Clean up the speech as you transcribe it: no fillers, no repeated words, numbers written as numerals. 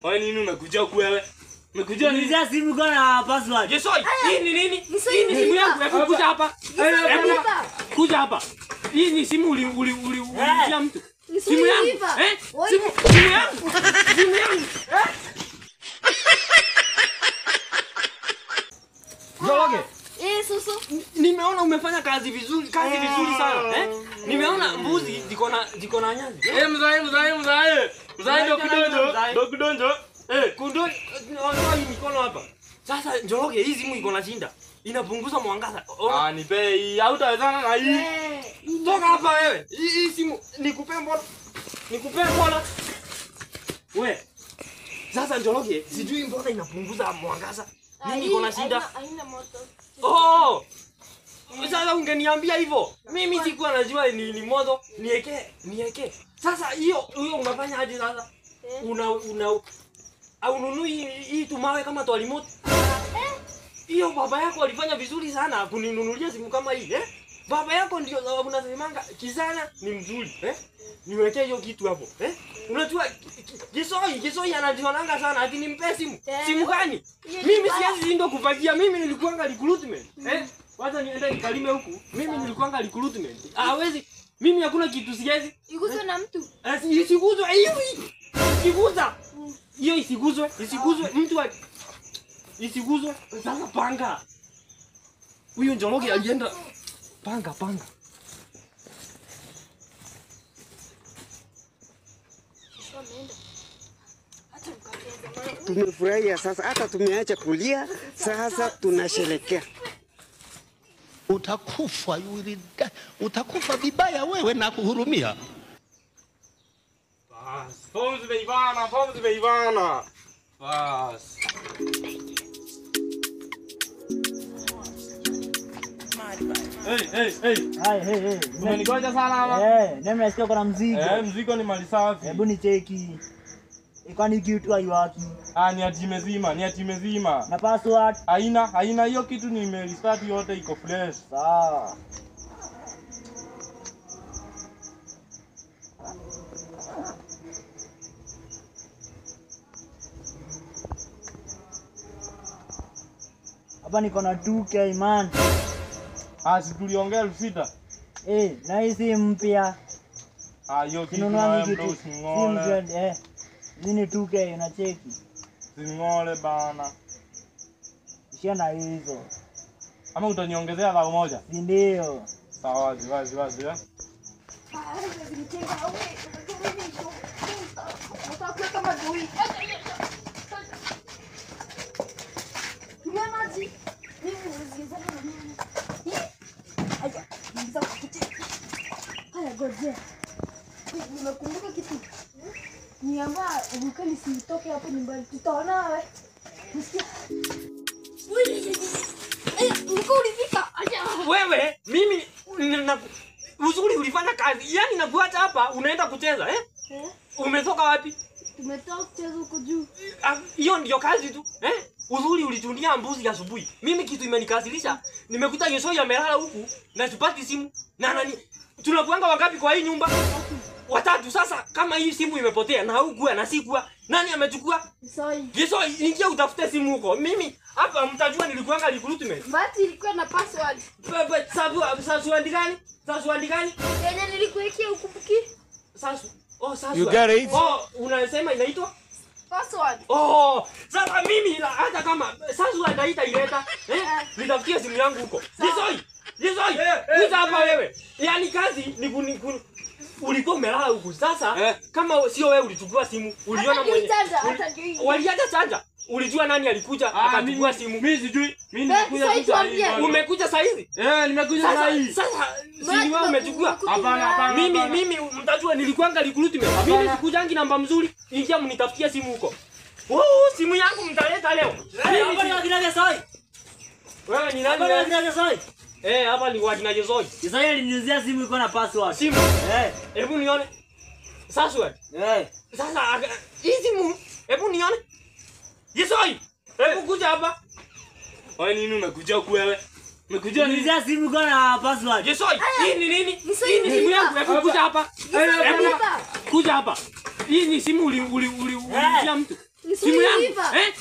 Wewe nini umekuja huku wewe? Umekuja nini? Nilizia simu kwa na password. Jesoi, hii ni nini? Hii ni simu yangu. Hebu kuja hapa. Hebu kuja hapa. Hii ni simu uli uli uli uliuzia mtu. Simu yangu. Eh? Simu yangu. Simu yangu. Eh? Njoroge. Eh, Susu. Nimeona umefanya kazi vizuri, kazi vizuri sana, eh? Nimeona mbuzi ziko na nyasi. Eh, mzae mzae mzae. Mzae ndo kidonjo, ndo kidonjo. Eh, kundo ondoa hii mikono hapa. Sasa Njoroge, hii simu iko na shinda. Inapunguza mwangaza. Ah, nipe hii, hautawezana na hii. Toka hapa wewe. Hii simu nikupe mbona? Nikupe mbona? We. Sasa Njoroge, sijui mbona inapunguza mwangaza. Nini iko na shida? Haina moto. Oh! Sasa ungeniambia hivyo. Mimi sikuwa najua ni moto. Niweke, niweke. Sasa hiyo hiyo unafanya aje sasa? Una una au nunui hii tumawe kama toa remote? Hiyo baba yako alifanya vizuri sana kuninunulia simu kama hii, eh? Baba yako ndio unasemanga kijana ni mzuri, eh? Niwekee hiyo kitu hapo, eh? Unajua Jesoi, Jesoi anajionanga sana ati nimpe simu. Simu gani? Mimi siwezi ndo kupatia. Mimi nilikuanga recruitment, eh? Wacha niende nikalime huku. Mimi nilikuanga recruitment. Hawezi. Mimi hakuna kitu siwezi. Iguzwe na mtu. Isiguzwe hiyo. Isiguza. Hiyo isiguzwe, isiguzwe mtu isiguzwe. Sasa panga. Huyu Njoroge alienda panga panga. Tumefurahia sasa, hata tumeacha kulia, sasa tunasherekea. Utakufa, utakufa vibaya wewe na kuhurumia. Bas, fomu zimeivana, fomu zimeivana. Bas. Hey, hey, hey. Hai, hey, hey. Umenigoja sana ama? Eh, nami nasikia kuna mzigo. Eh, mzigo ni mali safi. Hebu nicheki. Kwani kitu haiwaki? Ah, ni ati imezima, ni ati imezima. Na password? Haina, haina hiyo kitu nimerestart yote iko fresh. Sawa. Hapa niko na 2K man. Ah, si tuliongea 6,000. Eh, na hii si mpya. Ah, hiyo kitu Sinunua na kitu. mtu Si using'ole. mpya, eh. Nini 2K unacheki? Using'ole bana. Ishia na hizo. Ama utaniongezea bao moja? Si ndio? Sawa, wazi wazi wazi eh. Nimekumbuka kitu. Niamba ukali sitoke hapo nyumbani. Tutaona wewe. Nisikia. Wewe, mimi uzuri ulifanya kazi. Yaani nakuacha hapa unaenda kucheza, eh? Umetoka wapi? Tumetoka kucheza huko juu. Hiyo ndio kazi tu, eh? Uzuri ulichunia mbuzi asubuhi. Mimi kitu imenikasirisha. Nimekuta Jesoi amelala huku na sipati simu. Na nani? Tunakuanga wangapi kwa hii nyumba? Watatu. Sasa kama hii simu imepotea na hukuwa na sikuwa, nani amechukua? Jesoi. Jesoi, ingia utafute simu huko. Mimi hapa mtajua nilikuanga recruitment. Bati ilikuwa na password. Sabu, sasu gani? Sasu gani? Yenye nilikuwekea ukumbuki? Sasu. Oh, sasu. You got it. Oh, unasema inaitwa password. Oh, sasa mimi hata kama sasu anaita ileta, eh? Nitafutie simu yangu huko. Jesoi. Jesoi, kuja hapa wewe. Yaani kazi ni ulikuwa umelala huku. Sasa kama sio wewe ulichukua simu, uliona mwenyewe. Waliacha chanja. Ulijua nani alikuja akachukua simu? Mimi sijui. Mimi nimekuja tu sasa. Umekuja saa hizi? Eh, nimekuja saa hizi. Sasa si wewe umechukua? Hapana, hapana. Mimi mtajua nilikuanga recruitment. Mimi sikujangi namba mzuri. Ingia mnitafutie simu huko. Oh, simu yangu mtaleta leo. Hapa ni wakina Jesoi. Wewe ni nani? Hapa ni wakina Jesoi. Eh, hapa ni wakina Jesoi. Jesoi aliniuzia simu iko na password. Simu? Eh. Hebu nione. Password. Eh. Sasa hii simu, hebu nione. Jesoi, hebu kuja hapa. Wewe nini umekuja huku wewe? Umekuja nini? Nilizia simu iko na password. Jesoi, hii ni nini? Hii ni simu yangu. Hebu kuja hapa. Hebu kuja hapa. Hii ni simu uli uli uli uliuzia mtu. Simu yangu. Usiiva. Eh?